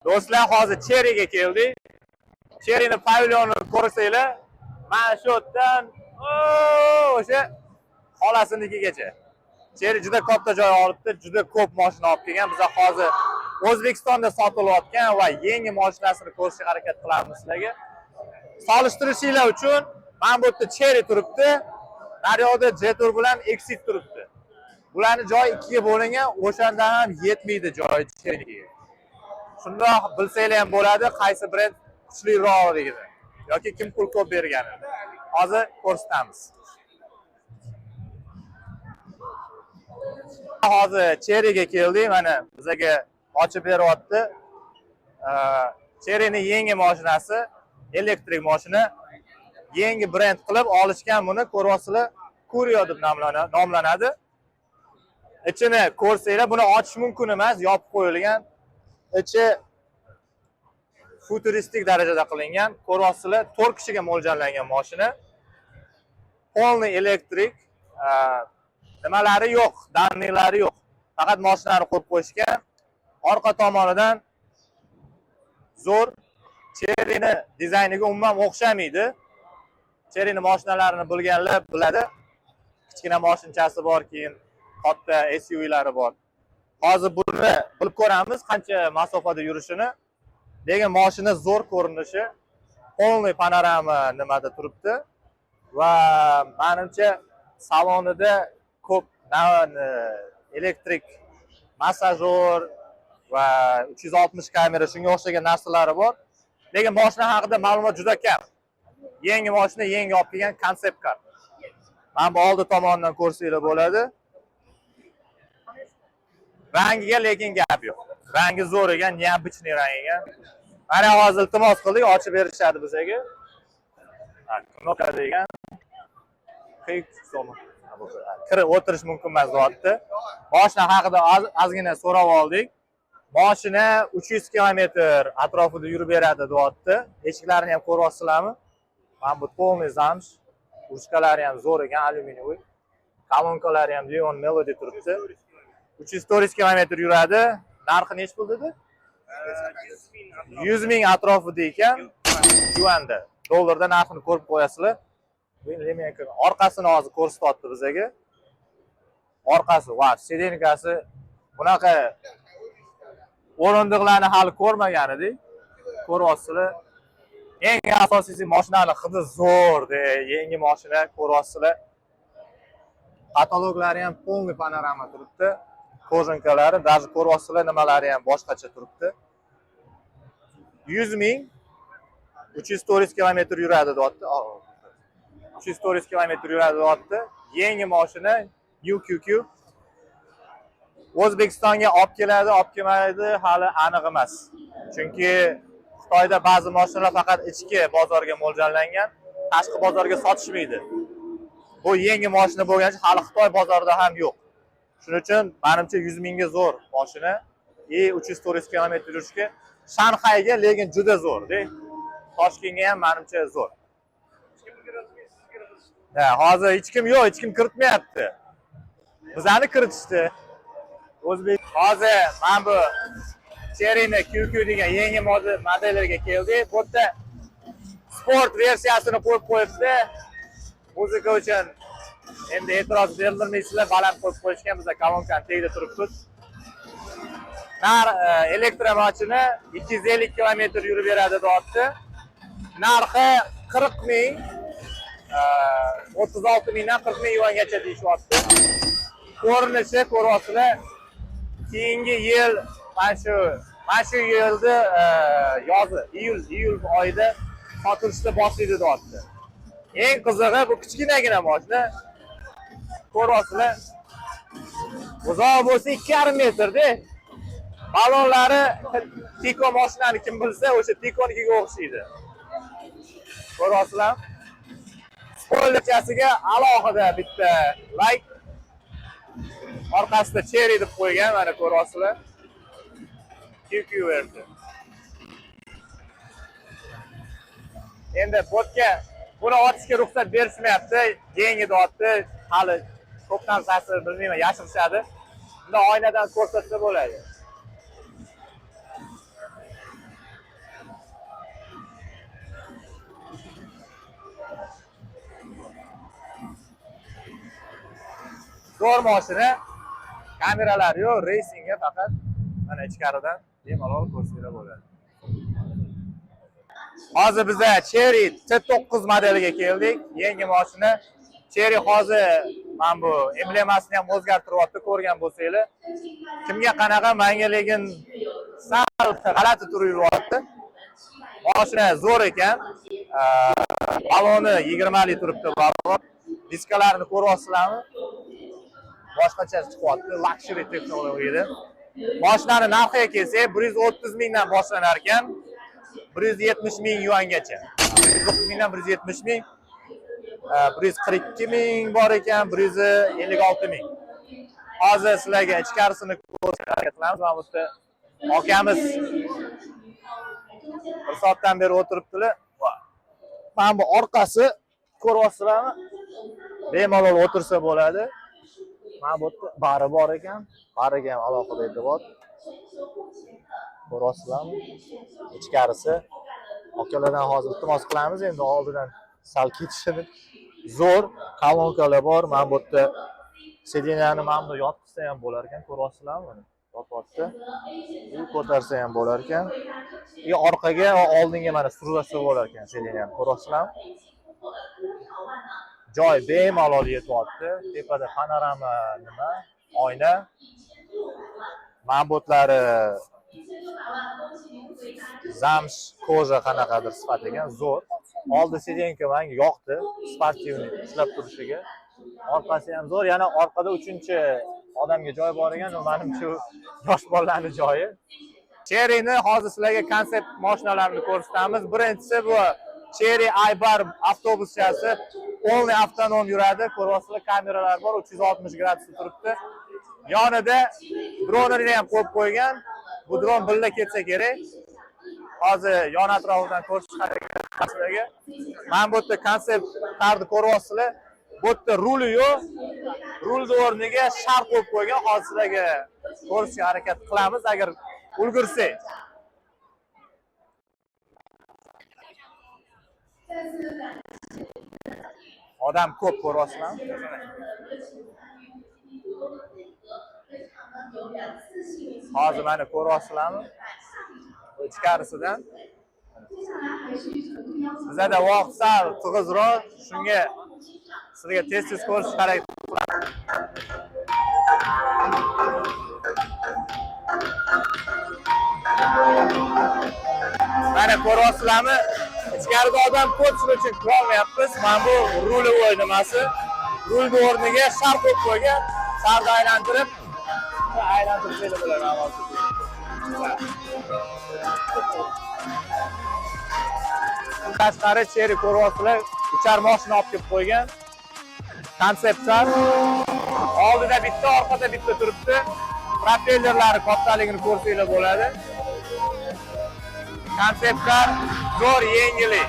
Do'stlar, hozir Cheryga keldik. Cheryni pavilyonini ko'rsanglar, mana shu yerdan o'sha xolasinikigacha. Chery juda katta joy olibdi, juda ko'p mashina olib kelgan. Biz hozir O'zbekistonda sotilayotgan va yangi mashinasini ko'rishga harakat qilamiz sizlarga. Solishtirishinglar uchun mana bu yerda Chery turibdi. Naryoqda Jetour bilan Exit turibdi. Bularni joyi ikkiga bo'lingan, o'shanda ham yetmaydi joyi Cherynikiga. Shundoq bilsanglar ham bo'ladi qaysi brend kuchliroqligini yoki kim pul ko'p berganini. Hozir ko'rsatamiz. Hozir Cheryga keldik, mana bizaga ochib beryapti. Cheryning yangi mashinasi, elektrik mashina. Yangi brend qilib olishgan buni, ko'ryapsizlar, Curio deb nomlanadi. Ichini ko'rsanglar, buni ochish mumkin emas, yopib qo'yilgan. Ichi futuristik darajada qilingan. Ko'ryapsizlar, 4 kishiga mo'ljallangan mashina. Полный elektrik, nimalari yo'q, danniylari yo'q. Faqat mashinani qo'yib qo'yishgan. Orqa tomonidan zo'r. Cheryni dizayniga umuman o'xshamaydi. Cheryni mashinalarini bilganlar biladi. Kichkina mashinchasi bor, keyin katta SUVlari bor. Hozir buni bilib ko'ramiz qancha masofada yurishini. Lekin mashina zo'r ko'rinishi, полный panorama nimada turibdi va menimcha salonida ko'p elektrik massajyor va 360 kamera shunga o'xshagan narsalari bor. Lekin mashina haqida ma'lumot juda kam. Yangi mashina, yangi olib kelgan concept car. Mana bu oldi tomonidan ko'rsanglar bo'ladi. Rangiga lekin gap yo'q. Rangi zo'r ekan, необычный rang ekan. Mana hozir iltimos qildik, ochib berishadi bizaga. Ha, knopka degan. Kirib o'tirish mumkin emas deyapti. Mashina haqida ozgina so'rab oldik. Mashina 300 kilometr atrofida yurib beradi deyapti. Eshiklarini ham ko'ryapsizlarmi? Mana bu полный замш. Ruchkalari ham zo'r ekan, alyuminiy. Kolonkalari ham Leon Melody turibdi. 300-400 kilometr yuradi. Narxi nechi pul dedi? 100 ming atrofida ekan. Yuanda. Dollarda narxini ko'rib qo'yasizlar. Orqasini hozir ko'rsatyapti bizaga. Orqasi, va sedenkasi bunaqa o'rindiqlarni hali ko'rmagan edik. Ko'ryapsizlar. Eng asosiysi mashinani hidi zo'r-da, yangi mashina ko'ryapsizlar. Kataloglari ham полный panorama turibdi. Kojinkalari, даже ko'ryapsizlar, nimalari ham boshqacha turibdi. 100 ming 300-400 kilometr yuradi deyapti. 300-400 kilometr yuradi deyapti. Yangi mashina New QQ. O'zbekistonga olib keladi, olib kelmaydi hali aniq emas. Chunki Xitoyda ba'zi mashinalar faqat ichki bozorga mo'ljallangan, tashqi bozorga sotishmaydi. Bu yangi mashina bo'lgani uchun hali Xitoy bozorida ham yo'q. Shuning uchun menimcha 100 mingga zo'r mashina. И 300-400 kilometr yurishga Shanxayga lekin juda zo'r-da. Toshkentga ham menimcha zo'r. Ha, hozir hech kim yo'q, hech kim kiritmayapti. Bizani kiritishdi. O'zbek hozir mana bu Cheryni QQ degan yangi modellarga keldik. Bu yerda sport versiyasini qo'yib qo'yibdi. Muzika uchun endi e'tiroz bildirmaysizlar, baland qo'yib qo'yishgan, biz kolonkani tagida turibmiz. Nar elektromashina 250 kilometr yurib beradi deyapti. Narxi 40 ming, 36 mingdan 40 ming yuangacha deyishyapti. Ko'rinishi ko'ryapsizlar. Keyingi yil mana shu yilni yozi, iyul oyida sotilishni boshlaydi deyapti. Eng qizig'i bu kichkinagina mashina. Ko'ryapsizlar. Uzoq bo'lsa 2,5 metrda. Balonlari Tico mashinani kim bilsa, o'sha Ticonikiga o'xshaydi. Ko'ryapsizlar? Spoilerchasiga alohida bitta like. Orqasida Chery deb qo'ygan, mana ko'ryapsizlar. QQ versiya. Endi botga buni otishga ruxsat berishmayapti. Yangi deyapti. Hali ko'p narsasi bilmayman, yashirishadi. Bunda oynadan ko'rsatsa bo'ladi. Zo'r mashina. Kameralari yo'q, racingga faqat mana ichkaridan bemalol ko'rsanglar bo'ladi. Hozir biza Chery T9 modeliga keldik. Yangi mashina. Chery hozir mana bu emblemasini ham o'zgartiryapti, ko'rgan bo'lsanglar. Kimga qanaqa, menga lekin sal g'alati turilyapti. Mashina zo'r ekan. Baloni 20 lik turibdi balon. Diskalarini ko'ryapsizlarmi? Boshqacha chiqyapti, luxury texnologiyada. Mashinani narxiga kelsak, 130 mingdan boshlanar ekan, 170 ming yuangacha. 130 mingdan 170 ming, 142 ming bor ekan, 156 ming. Hozir sizlarga ichkarisini ko'rsatishga harakat qilamiz. Mana bu yerda akamiz bir soatdan beri o'tiribdilar. Mana bu orqasi ko'ryapsizlarmi? Bemalol o'tirsa bo'ladi. Mana bu yerda bari bor ekan. Bariga ham alohida e'tibor. Ko'ryapsizlarmi? Ichkarisi. Akalardan hozir iltimos qilamiz endi oldidan sal ketishini. Zo'r kolonkalar bor. Mana bu yerda сиденья ni mana bunda yotqizsa ham bo'lar ekan, ko'ryapsizlarmi buni? Yotyapti. U ko'tarsa ham bo'lar ekan. И orqaga va oldinga mana surlasa bo'lar ekan сиденья ni, ko'ryapsizlarmi? Joy bemalol yetyapti. Tepada panorama nima? Oyna. Mana bu yerlari замш, кожа qanaqadir sifat ekan, zo'r. Oldi сиденька menga yoqdi, спортивный ushlab turishiga. Orqasi ham zo'r, yana orqada uchinchi odamga joy bor ekan, u manimcha u yosh bolalarning joyi. Chery'ni hozir sizlarga konsept mashinalarini ko'rsatamiz. Birinchisi bu Chery Aybar avtobuschasi, полный avtonom yuradi. Ko'ryapsizlar, kameralar bor, 360 gradusda turibdi. Yonida dronini ham qo'yib qo'ygan. Bu dron birga ketsa kerak. Hozir yon atrofidan ko'rsatishga harakat qilamiz sizlarga. Mana bu yerda konsept karni ko'ryapsizlar. Bu yerda ruli yo'q. Rulni o'rniga shar qo'yib qo'ygan. Hozir sizlarga ko'rsatishga harakat qilamiz agar ulgursak. Odam ko'p ko'ryapsizlarmi? Hozir mana ko'ryapsizlarmi? Ichkarisidan bizada vaqt sal tig'izroq, shunga sizlarga tez-tez ko'rsatishga harakat qilamiz. Mana ko'ryapsizlarmi? Ichkarida odam ko'p, shuning uchun kirolmayapmiz. Mana bu rulovoy nimasi? Rulni o'rniga shar qo'yib qo'ygan. Sharni aylantirib, aylantirsanglar bo'ladi hozir. Tashqari Chery ko'ryapsizlar, uchar mashina olib kelib qo'ygan. Konseptlar oldida bitta, orqada bitta turibdi. Propellerlari kattaligini ko'rsanglar bo'ladi. Konseptlar zo'r, yengillik.